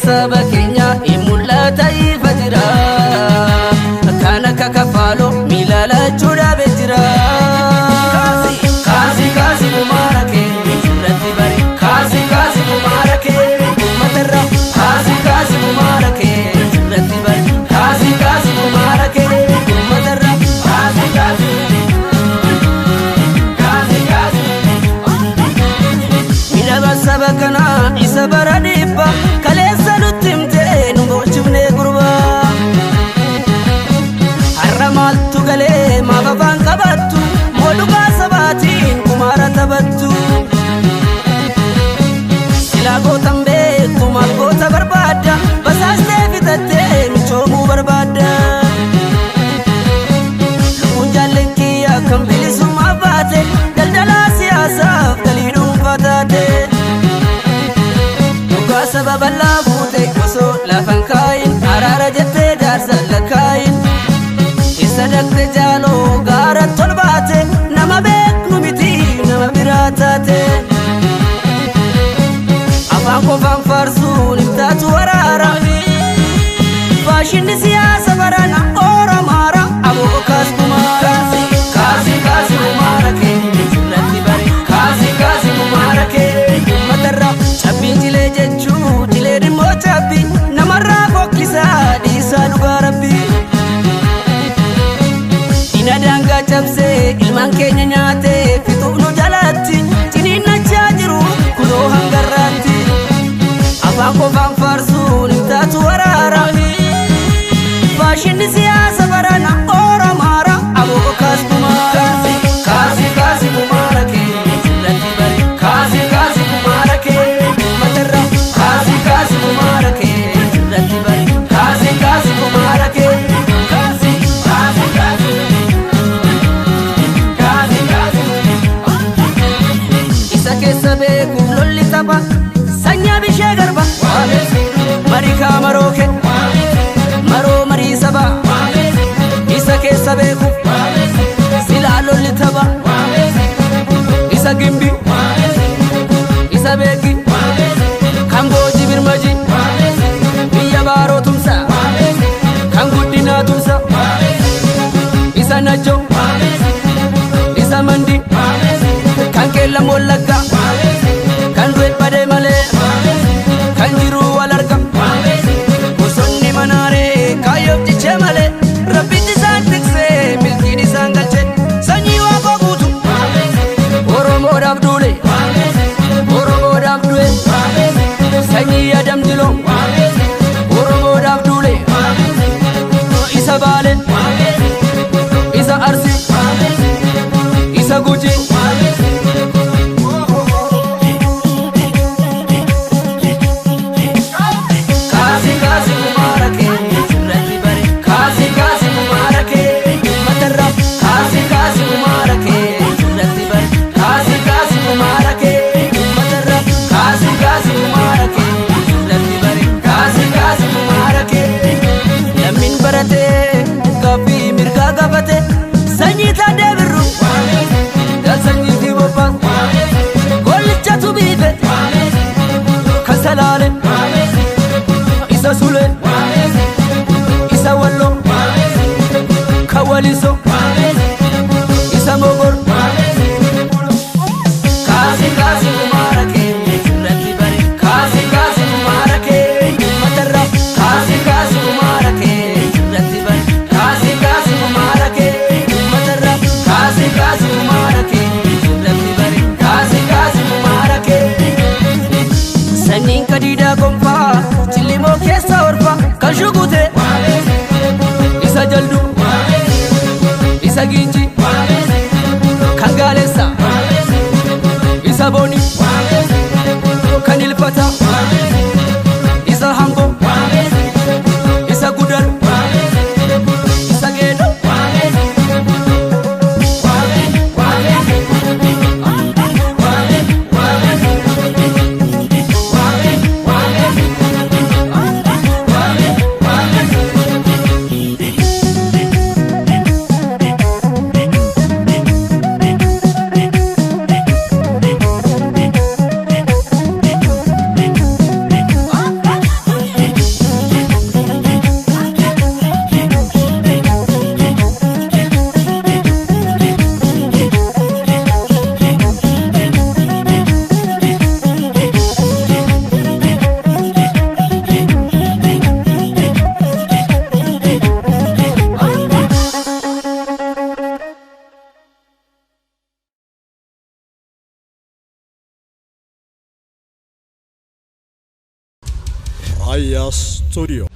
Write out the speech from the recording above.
Saba keenya hin mul'ata ifa jira. Kan akka kafaaloo miila lachuu dhaabee jira. Kaasi kaasi kumaara kee irratti bari. Kaasi kaasi kumaara kee uummatarra. Kaasi kaasi kumaara kee irratti bari. Kaasi kaasi kumaara kee uummatarra. Kaasi kaasi. Kaasi kaasi. Miidhama saba kanaa isa bara dhibba kaleessa nutti himtee nu boolchifnee gurbaa. Har'a maaltu galee maaf afaan qabattu moo dhugaa sabaatiin kumaara taphattu. Silaa gootan beektu maal goota barbaadda basaastee fitattee michoomuu barbaadda. Lubbuun jaalleen kiyya kan bilisummaa baate daldalaa siyaasaaf galii dhuunfaa taate. Dhugaa saba bal'aa fuute osoo lafan kaayin araara jettee jaarsa lakkaayin. Isa dhaqxe jaaloo gaara tolbaate nama beeknu miti nama biraa taate. Afaan qofaan faarsuun hin taatu waraara. Faashinni siyaasa barana Oromaara aboo kaas kumaara. Kaasi kaasi kumaara kee irratti bari. Kaasi kaasi kumaara kee uummatarra. Cabbiin jilee jechuu jilee dhimmoo cabbi namarraa fokkisaa dhiisaa dhugaa rabbi. Ina daangaa cabsee ilmaan keenya nyaatee fixuuf nu jalatti ciniinnachaa jiru kunoo hangarraatti. Afaan qofaan faarsuun hin taatu waraara. Faashinni siyaasa barana Oromaara aboo kaas kumaara. Kaasi kaasi kumaara kee irratti bari. Kaasi kaasi kumaara kee uummatarra. Kaasi kaasi kumaara kee irratti bari. Kaasi kaasi kumaara kee. Kaasi kaasi kaasi. Kaasi kaasi. Isa keessa beekuuf lolli tapha sanyaa bishee garba. Marii maroo kee maroo marii saba. Isa keessa beekuuf silaa lolli tapha. Isa gimbi isa beeki kan boojii birmaji biyya baaroo tumsa kan guddinaa tumsa isa najjo isa mandi kan qeellam wallagga kan du'e badee malee kan jiru wal arga bosonni manaaree kaayyoof cichee malee rabbitti isaan tiksee milkiin isaan galche sanyii waaqoo guutu Oromoodhaaf duule Oromoodhaaf du'e sanyii adam jiloo Oromoodhaaf duule isa baale isa arsi isa guji. Kaasi kaasi kumaara kee irratti bari. Kaasi kaasi kumaara kee uummatarra. Kaasi kaasi kumaara kee irratti bari. Kaasi kaasi kumaara kee uummatarra. Kaasi kaasi kumaara kee irratti bari. Kaasi kaasi kumaara kee. Lammiin baratee gaaffii mirgaa gaafate sanyii taadee birru gal sanyii fi bobbaa gollichatu biife kan salaale isa sule isa wallo kan waliso isa mogor. Kaasi kaasi kumaara kee irratti bari. Kaasi kaasi kumaara kee uummatarra. Kaasi kaasi kumaara kee irratti bari. Kaasi kaasi kumaara kee uummatarra. Kaasi kaasi kumaara kee irratti bari. Kaasi kaasi kumaara kee. Sanyiin kadiidaa gonfaa cillimoo keessa orfa kan shugute isa jaldu isa ginji kan gaalessa isa boni kan ilfata isa hambo isa gudar isa geedo. Raayyaa Studio.